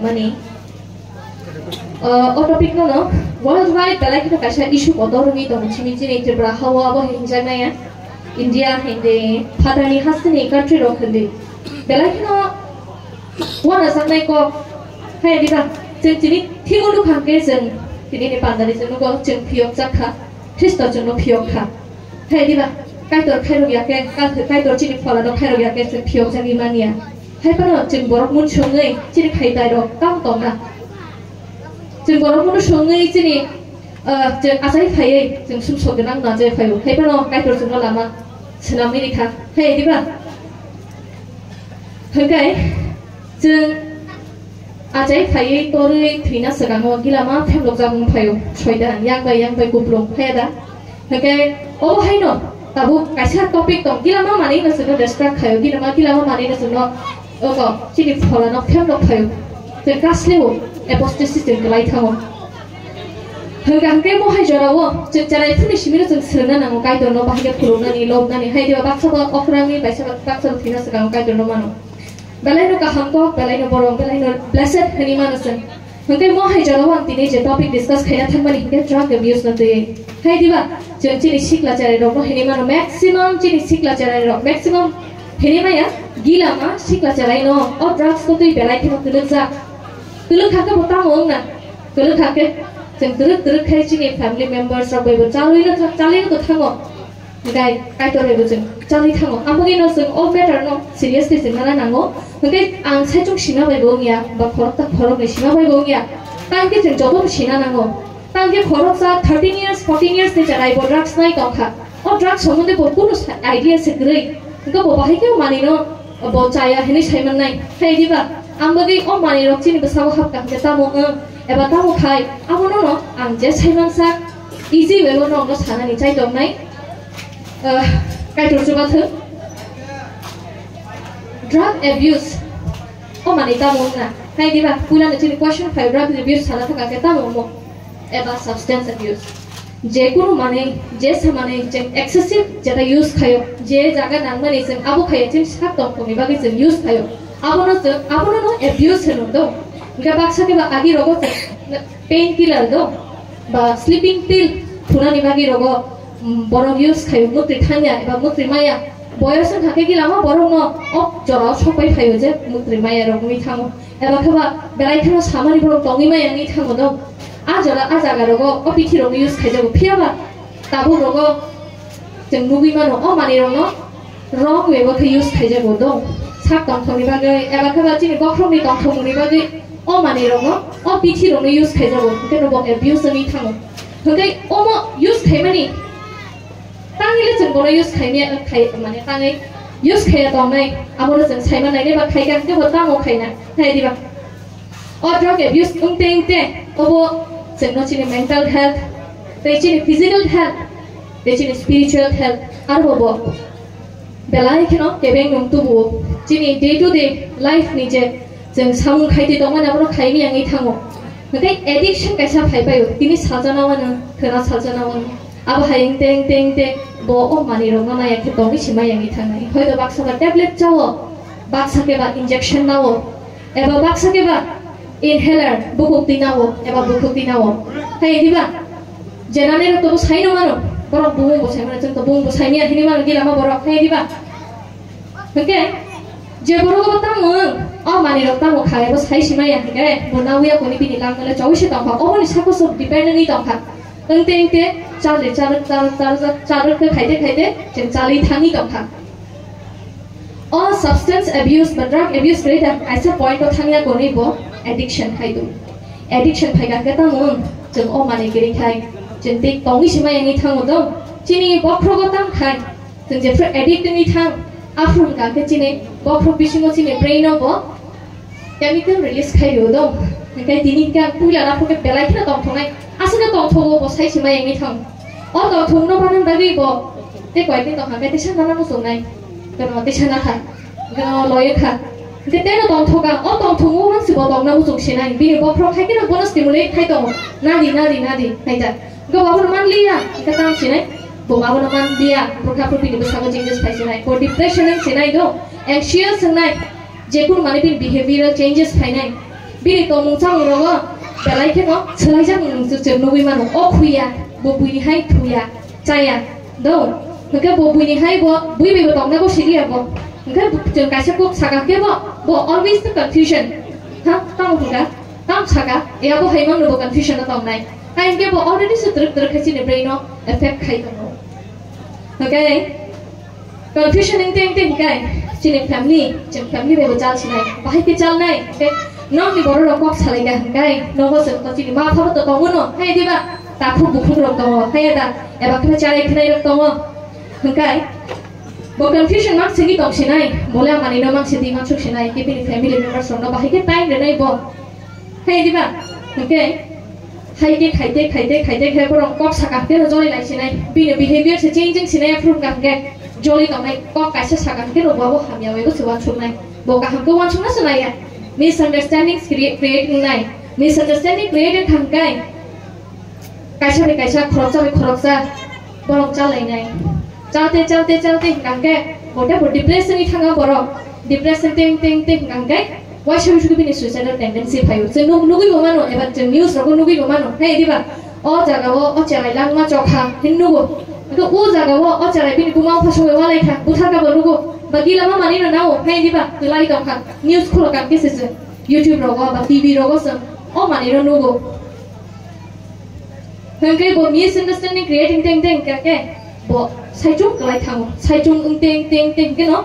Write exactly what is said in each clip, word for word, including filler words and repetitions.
Mani, uh, o topic no no worldwide belai kheno kaisa issue kotor wngwi tongo, chini chini Tripura hao abo hinjaknai ya, India hindi, phatarni hasteni country rok hindi belai kheno wanajaknai kok. Hai diba, chwng chini thigo nukha hwnkhe chwng tini ni pandari chwng nugo, chwng phiyok jak kha, Khristo chwngno phiyok kha. Hai diba, Kaitor khairok ya khe, Kaitor chini pholano khairok ya khe chwng phiyok jagwi manya. Hai phano chwng borok mun songwi chini khai tai rok kam tongna. Chwng borok mun songwi chini, ah, chwng achai phaiwi chwng sumsok gwnang no achai phaio. Hai phano Kaitor chwngno lama swnamwi rikha. Hai diba? Hwnkhe chwng achai phaiwi torwi thwina swkango gilama phemlokjak wng phaio. Soitan yang bai yang bai kuplung phaiya da? Hwnkhe obo haino tabuk kaisa topic tong, gilama manwi no chwngno distract khaio, gilama, gilama manwi no chwngno oko chini pholano phemlok khaio. Chwng kaslibo apostasy chwng kwlai thango. Hwnkha hwnkhe mo hai jorao chwng cherai phurni simino chwng swrwngna nango, Kaitorno bahai khe khulumnani, lobnani, hai diba baksa ba okrangni, baisa ba, baksa ba thwina swkango Kaitorno mano. Belaino kaham kok, belaino borok, belaino blessed hwnwi mano chwng. Hwnkhe mo hai jorao ang tini je topic discuss khaina thangmani hwnkhe drug abuse no twiwi. Hai diba? Chwng chini sikla cherai rokno hinwi mano, maximum chini sikla cherai rok, maximum hinwi maya gilama sikla cherai no o drugs no twi belai kheno kwlwkjak. Kwlwk kha khe bo tamo wngna? Kwlwk kha khe chwng twrwk twrwk khai chini family members rok bai bo chalwi no tha-, chalwi no thango. Hwnkhe Kaitor bai bo chwng chalwi thango. Ang bagwi no chwng o matter no seriously chwng nana nango. Hwnkhe ang saichung sima bai bo wngya, ba khoroksa khoroknwi sima bai bo wngya. Tang khe chwng joto no sina nango. Tang khe khoroksa thirteen years, fourteen years ni cherai bo drugs nai tong kha. O drugs sombonde bo kunu sa-, idea se kwrwi. Hwnkhe bo bahai khe o manwi no bo chaya hinwi sai mannai. Hai diba? Ang bagwi o manwi rok chini bwskango hapkha hwnkhe tamo wng eba tamo khai, abono no ang je sai mansak, easy way o no, no sanani chai tongnai. Ah, Kaitor chubathwng. Drug abuse o manwi tamo wngna? Hai diba, puilano chini question phaio, drug abuse sana thangkha khe tamo wngmo? Eba substance abuse. Je kunu manwi, je sa manwi chwng excessive jeta use khaio, je jaga nangmani chwng abo khaio, chini sak tongthokni bagwi chwng use khaio. Abono chwng, abono no abuse hwno do. Hwnkhe baksa khe ba agi rogo chwng pain killer do, ba sleeping pill phunani bagwi rogo, mm, borok use khaio, mwtwi thangya eba mwtwi maya. Boyos wngkha khe gilama borokno o jorao sokpai phaio je mwtwi maya rok wngwi thango. Eba khe ba belai kheno samani borok tongwi maya wngwi thango do. A jora, a jaga rogo o bithi rokno use khaijago. Phiya ba tabuk rogo chwng nugwi mano o manwi rokno wrong way o khe use khaijago do. Sak tongthokni bagwi eba khe ba chini bokhorokni tongthokmungni bagwi o manwi rokno, o bithi rokno use khaijago. Hwnkhe no bo abuse wngwi thango. Hwnkhe omo use khaimani tangwi le chwng bono use khaimya, khai, mane tangwi use khaiya tongnai, abono chwng saima nainai ba khaikha hwnkhe bo tamo khaina, hai diba? O drug abuse wngte wngte obo chwngno chini mental health, tei chini physical health, tei chini spiritual health, aro bo belai kheno kebeng nung tubuo. Chini day to day life ni je chwng samung khai twi tongmani abono khaimya wngwi thango. Hwnkhe addiction kaisa phai paio, tini saljanao ano, khwna saljanao ano. Abo hai wngte wngte wngte bo o manwi rokno naiya khe tongwi se maya wngwi thangnai. Hoito baksa ba tablet chao, baksa khe ba injection nao, eba baksa khe ba inhaler bukhuk twi nao, eba bukhuk twi nao. Hai diba? Je nanai rok to bo sai no mano, borok bumung bo sai mano, chwng to bumung bo sai maya hinwi mano gilama borok, hai diba? Hwnkhe je borok bo tamo wng, o manwi rok tamo kha, ebo sai se maya hwnkhe bo nawi ya kuni bini langmale chawi se tongkha, oboni sako sok depend wngwi tongkha. Wngte wngte chalwi charwk, charwk, charwk, charwk khe khaite khaite chwng chalwi thangwi tongkha. O substance abuse ba drug abuse kwrwi da kaisa point o thangya konwi bo addiction hai do. Addiction phai kha khe tamo wng, chwng o manwi kwrwi khai chwng tei tongwi se maya wngwi thango do. Chini bokhrogo tang khai chwng jephru addict wngwi thang, aphuru hwnkha khe chini bokhro bisingo chini brain o bo chemical release khai rw do. Hwnkhe tini hwnkhe ang puila na phokhe belai kheno tongthoknai. Aswkno tongthogo bo sai se maya wngwi thango. O tongthokno banang bagwi bo tei koyekni tongkha khe teisa nana muchungnai. Kono teisa nakha. Kono loye kha. Hwnkhe teno tongthoka. O tongthokno mansi bo tongna muchung sinai. Bini bokhorok hai kheno bono stimulate khai tongo. Nadi, nadi, nadi. Hai da. Hwnkhe bo abono manliya. Hwnkhe tamo sinai. Bo abono manliya. Bwkha phuru bini bwskango changes phai sinai. Bo depression wng sinai do. Anxious wngnai. Jekunu manwi bini behavioral changes phainai, Bini tongmung chamung rogo belai kheno swlaijak nung chwng nugwi mano. O khuya, bo buini hai thuya, chaya, do. Hwnkhe bo buini hai bo bui bai bo tongna bo siliya bo. Hwnkhe chwng kaisa kok saka khe bo, bo always the confusion. Ha, tamo hwnkha, tam saka, ya bo hai mangno bo confusion o tongnai. Hai hwnkhe bo already se twrwk twrwk khe chini brain o effect khai tongo. Hwnkhe, confusion wngte wngte hwnkhe chini family, chini family bai bo chal sinai, bahai khe chalnai, hwnkhe nokni borok rok kok salai kha hwnkhe nogo chwng to chini ma pha bo to tongo no, hai diba? Takhuk bukhuk rok tongo, hai da, eba khe charai khnai rok tongo, hwnkhe bo confusion mang sigi tong sinai, bole amani no mang sidi mang suk sinai, hwnkhe bini family members rok no bahai khe time rwnai bo, hai diba? Hwnkhe, Hai khe khaite, khaite, khaite khe borok kok saka hwnkhe no joli lai sinai. Bini behavior se changing sinai, aphuru hwnkha hwnkhe joli tongnai. Kok kaisa saka hwnkhe no bo hamya bai bo se uansuknai. Bo kaham khe uansukna se naiya. Misunderstandings create, create wngnai. Misunderstanding create wngkha hwnkhe kaisa bai kaisa, khoroksa bai khoroksa borok chalainai. Chalte, chalte, chalte hwnkha hwnkhe bote bo depression ni thanga borok. Depression teng, teng, teng hwnkha hwnkhe waisa waisa khe bini suicidal tendency phaio. Chwng nuk-, nugwi bo mano, eba chwng news rogo nugwi bo mano. Hai diba? O jaga o, o cherai langma chokha hin nugo. Hwnkhe o jaga o, o cherai bini buma bupha songwi walai kha, buthar kha bo nugo. Ba gila ma manwi no nao, hai diba? Twlai tong kha. News khulo kam khe se chwng YouTube rogo ba T V rogo chwng o manwi no nugo. Hwnkhe bo misunderstanding creating teng teng hwnkha khe bo saichung kwlai thango. Saichung wngte wngte wngte hwnkhe no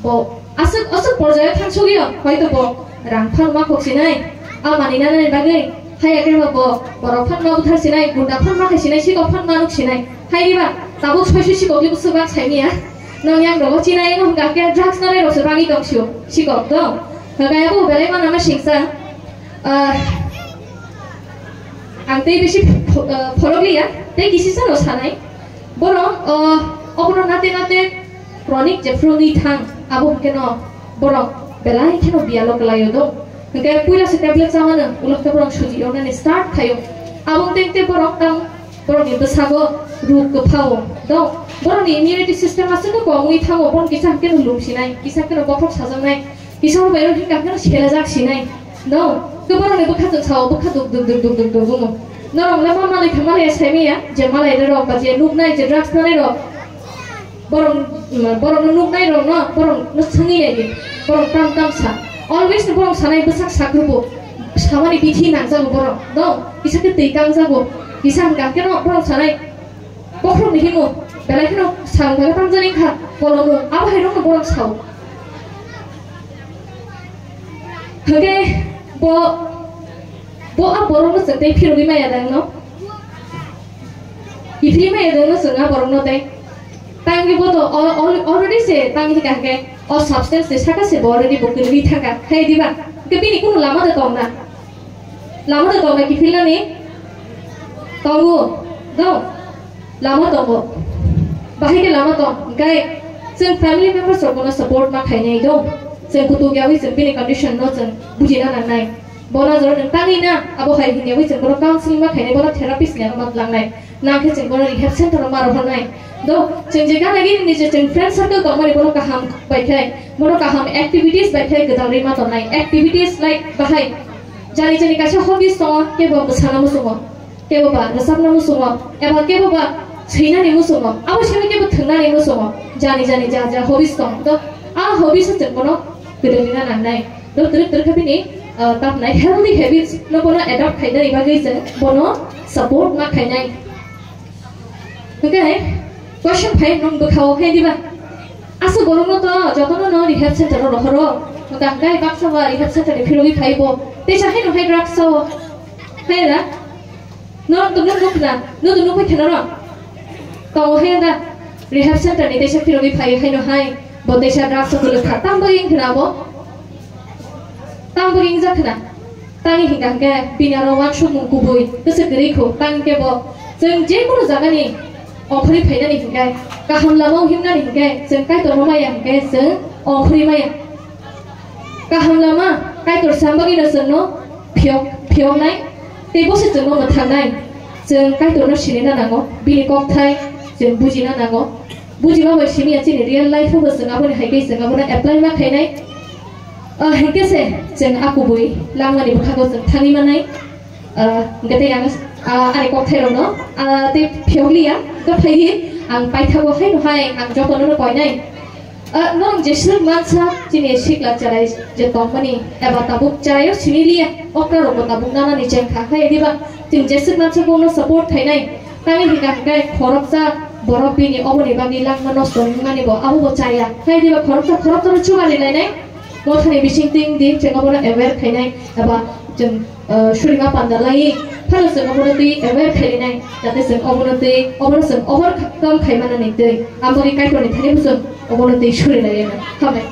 bo aswk aswk porjaio thangsogwi o, hoito bo rang phan ma khok sinai, a manwi nanani bagwi, haya khe bo borok phan ma buthar sinai, gunda phan ma khai sinai, sikok phan ma nuk sinai. Hai diba? Tabuk soi soi sikok libu swbak saimanya. Nong yang rogo chinai wngkha khe drugs nanai rok se bagwi tong sio. Sikok dong. Hwnkhe abo belai ma nama singsa. Ah, ang tei bisi pho-, ah, phorok liya, tei kisi sano sanai. Borok, ah, obono nate nate chronic jephru wngwi thang, abo hwnkhe no borok belai kheno biyalo kwlaio do. Hwnkhe puila se tablet chamano, ulo khe borok suji wngnani start khaio. Abo tei tei borok tang, borokni bwsago ruk kwphao do. Borokni immunity system aswk khe komwi thango, borok kisa hwnkhe no lum sinai, kisa hwnkhe no bokhok sajaknai. Kisa bo bayro hika hwnkhe no selajak sinai. No, to borok ni bwkha chwng sao, bwkha duk duk duk duk duk duk bumo. Norok le ma malai kha malai sai maya, je malai rok ba je nuknai je drugs nanai rok. Borok, borok no nuknai rok no, borok no swngwi nai di. Borok tam tam sa. Always no borok sanai bwsak sakrubo. Samani bithi nangjago borok. No, kisa khe twi kangjago. Kisa hwnkha hwnkhe no borok sanai. Bokhorok ni himo, belai kheno samung khe tamjani kha, kolomo, abo hai rokno borok sao. Hwnkhe bo, bo a borokno chwng tei phirogwi maya dang no? Kiphilwi maya dang no chwng a borokno tei? Tangwi bo to al-, al-, already se tangwi hika hwnkhe o substance ni saka se bo already bo kwrwi thangkha, hai diba? Hwnkhe bini kunu lama da tong na? Lama da tong na kiphilnani? Tongo, do? Lama tongo. Bahai khe lama tong. Hwnkhe chwng family members rok bono support ma khainai do. Chwng kutung yawi chwng bini condition no chwng bujina nangnai. Bono jora nwng tangwi na abo hai hwnyawi chwng bono counseling ma khainai, bono therapist ni ma tlangnai. Nang khe chwng bono rehab center o ma rohornai. Do, chwng je gana gini ni je chwng friend circle tongmani bono kaham bai khe, bono kaham activities bai khe gwdalwi ma tongnai. Activities like bahai jani jani kaisa hobbies tongo, kebo bwsana muchungo. Kebo ba rwchapna muchungo, eba kebo ba swinani muchungo, abo simi kebo thwngnani muchungo, jani jani ja ja hobbies tong, to a hobbies o chwng bono kwdwlina nangnai. To twrwk twrwk khe bini, ah, tamnai healthy habits no bono adopt khainani bagwi chwng bono support ma khainai. Hwnkhe question phai nwng bwkhao khe diba? Aswk borokno to jotono no rehab center o rohoro. Hwnkhe baksa ba rehab center ni phirogwi phai bo. Teisa haino hai drugs o. Hai da? Norok to nuk nukna, nuk nuk bai kheno rok. Tongo hai da? Rehab center ni teisa phirogwi phai haino hai. Bo teisa drugs o kwlwkha. Tamo ring khna bo? Tamo ring jak khna? Tangwi hingka hingke bini aro wansukmung kubui kwchwk kwrwi kho, tang khe bo chwng je kunu jagani ongkhorwi phainani hingke, kaham lamao himnani hingke, chwng Kaitorno maya hingke chwng ongkhorwi maya. Kaham lama Kaitor sam bagwino chwngno phiyok, phiyoknai, tei bo se chwngno mwthangnai. Chwng Kaitorno sinina nango, bini kokthai chwng bujina nango. Bujima bai simi ya chini real life o bo chwng aboni hai khe chwng abono apply ma khainai. Ah, hingke se chwng a kubui langmani bwkhago chwng thangwi manai. Ah, hingke tei ang, ah, ani kokthairokno, ah, tei phiyokliya, hingke phaidi ang paithago haino hai ang jotono no koinai. Ah, norok jeswk mansa chini sikla cherai je tongmani eba tabuk cheraio siniliya, okrarokbo tabuk nanani chengkha, hai diba chwng jeswk mansa bono support khainai. Tamni hika hingke khoroksa borok bini oboni bagwi langma nosto wngmani bo abo bo chaya. Hai diba khoroksa khoroksa no chubani lainai. Mothani bising ting di chwng obono aware khainai eba chwng, eh, surima panda lai phano chwng obono twi aware khainai jate chwng obono twi obono chwng overcome khaimani twi. Ang bagwi Kaitorni thani bo chwng obono twi suri lai. Hambai.